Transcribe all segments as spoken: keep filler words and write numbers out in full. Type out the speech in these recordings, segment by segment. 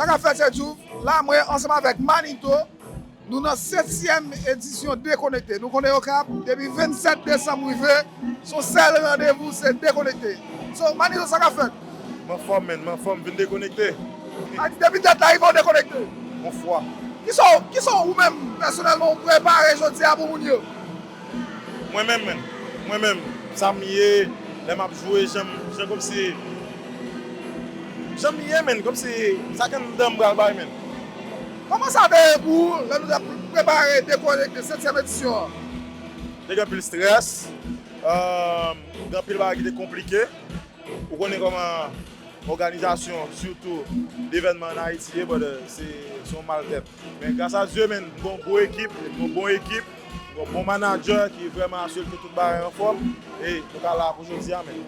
Sa k ap fèt se Djouf. La, mwen ansanm avèk Manito, nou nan setyèm edisyon Dekonekte. Nou konnen Okap, depi vennsèt desanm rive, se yon sèl randevou, se Dekonekte. So, Manito, sa k ap fèt? M anfòm, menn, m anfòm, vin dekonekte. Sa di depi dat la rive, w dekonekte? Yon fwa. Kisa w, kisa w, ou menm, pèsonèlman, ou prepare jodi a pou moun yo? Mwen menm, menn. Mwen menm, sa m ye, lè m ap jwe, jan m, jan kòmsi, jan m ye, menn, kòmsi sa k anndan m pral bay, menn. Kòman sa te ye pou ou lè nou t ap prepare Dekonekte setyèm edisyon an? Te gen anpil strès, euh, gen anpil bagay ki te konplike. Ou konnen kòman òganizasyon, sitou levènman ann Ayiti ye, brother, se, se yon mal tèt. Men gras a Dye, menn, m gen yon gwo ekip, m gen yon bon ekip, m gen yon bon manadjè ki vrèman asire ke tout bagay anfòm, e nou ka la pou jodi a, menn.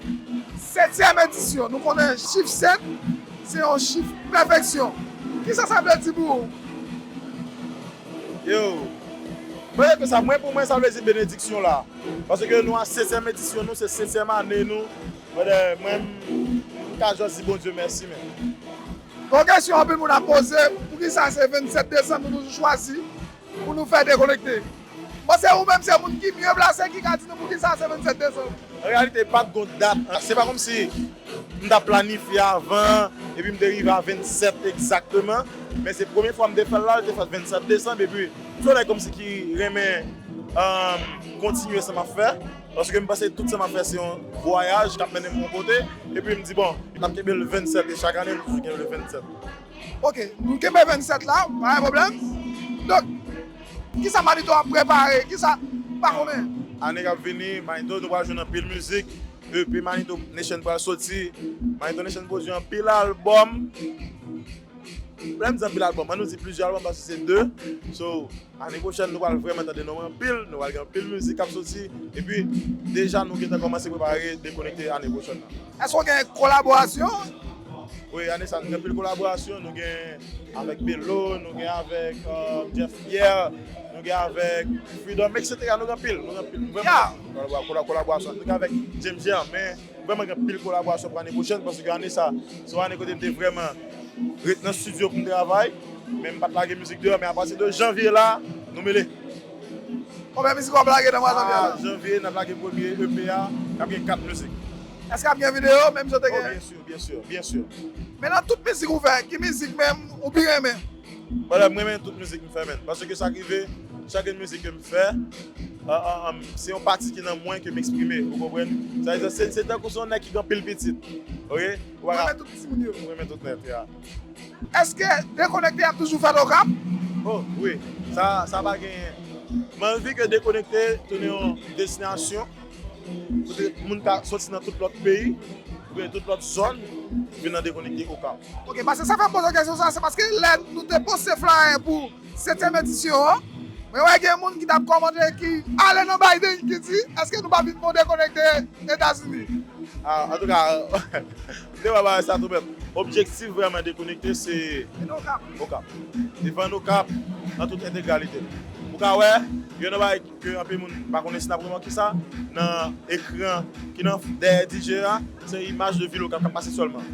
Setyèm edisyon, nou konnen chif sèt, se yon chif pèfeksyon. Kisa sa vle di pou ou? Yo, mwen, sa, mwen, pou mwen, sa vle di benediksyon la. Paske nou a setyèm edisyon nou, se setyèm ane nou. Brother, mwen, m, m ka jis di Bondye mèsi, menn. Bon kesyon anpil moun ap poze, poukisa se vennsèt desanm nou toujou chwazi pou nou fè Dekonekte? Bon, se ou menm, se moun ki mye plase ki ka di nou poukisa se vennsèt desanm. An reyalite, pa t gon dat. Se pa kòmsi m t ap planifye avan, epi m te rive a vennsèt egzakteman. Men se premye fwa m te fè l la, l te fèt vennsèt desanm, epi m se yon nèg kòmsi ki renmen, um, kontinye sa m ap fè. Paske m panse tout sa m ap fè se yon vwayaj k ap mennen m yon kote. Epi m di, bon, m ap kenbe l vennsèt, e chak ane m toujou kenbe l vennsèt. Ok, nou kenbe vennsèt la, pa gen pwoblèm. Donk, kisa Manito ap prepare? Kisa, m pa konnen. Ane k ap vini, Manito, nou pral jwenn anpil mizik. E pi Manito Nation pral soti. Manito Nation pwodui anpil albòm. Lè m di anpil albòm, an nou di plizyè albòm paske se de. So, ane pwochèn, nou pral vrèman tande non anpil, nou pral gen anpil mizik k ap soti. Epi, deja, nou gentan kòmanse prepare Dekonekte ane pwochèn nan. Èske w gen kolaborasyon? Wi, ane sa, nou gen anpil kolaborasyon. Nou gen avèk Belo, nou gen avèk, euh, Jeff Pierre, nou gen avèk Freedom, et cetera. Nou gen anpil, nou gen anpil. Nou vrèman gen kolabora-, kolaborasyon. Nou gen avèk James Germain. Vrèman gen anpil kolaborasyon pou ane pwochèn, paske ane sa, se yon ane kote m te vrèman ret nan estidyo pou m travay, men m pa t lage mizik deyò, men apati de janvye la, nou mele. Konbyen mizik w ap lage nan mwa janvye a la? Ah, janvye, n ap lage premye E P a, n ap gen kat mizik. Èske ap gen videyo, menm jan te gen? Oh, byen si, byen si, byen si. Men nan tout mizik ou fè, ki mizik menm ou pi renmen? Brother, mwen renmen tout mizik m fè, menn. Paske sa k rive, chak mizik ke m fè, an, an, an, se yon pati ki nan mwen ke m eksprime, ou konprann? Sa vle di, se, se tankou se yon nèg ki gen anpil pitit, ok? Ou renmen tout timoun yo? Mwen renmen tout nèt, ya. Èske Dekonekte ap toujou fèt Okap? Oh, wi. Sa, sa pa genyen. M anvi ke Dekonekte tounen yon destinasyon kote moun ka soti nan tout lòt peyi, oubyen tout lòt zòn, vin nan Dekonekte Okap. Ok, paske sa fè m poze kesyon sa, se paske lè nou te poste flyer pou setyèm edisyon an, mwen wè gen moun ki t ap kòmante ki ale nan Biden ki di, èske nou pa vin fè yon Dekonekte Etazini? Ah, antouka, m te wè bagay sa tou, men objektif vrèman Dekonekte se Okap. Okap. Defann Okap nan tout entegralite. Ou ka wè, gen yon bagay ke anpil moun pa konnen si n ap remake sa, nan ekran ki nan dèyè D J a, se imaj de vil Okap k ap pase sèlman.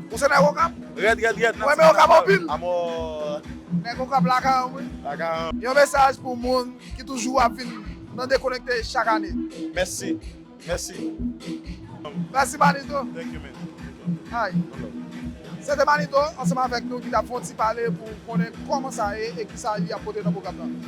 Ou se nèg Okap? Rèd, rèd, rèd. Ou renmen Okap anpil? Amò. Nèg Okap lakay an, wi. Lakay an. Yon mesaj pou moun ki toujou ap vin nan Dekonekte chak ane. Mèsi. Mèsi. Mèsi, Manito. Thank you, man. Ay. Se te Manito, ansanm avèk nou, ki t ap fè yon ti pale pou konnen kòman sa ye e kisa li ap pote nan pwogram nan.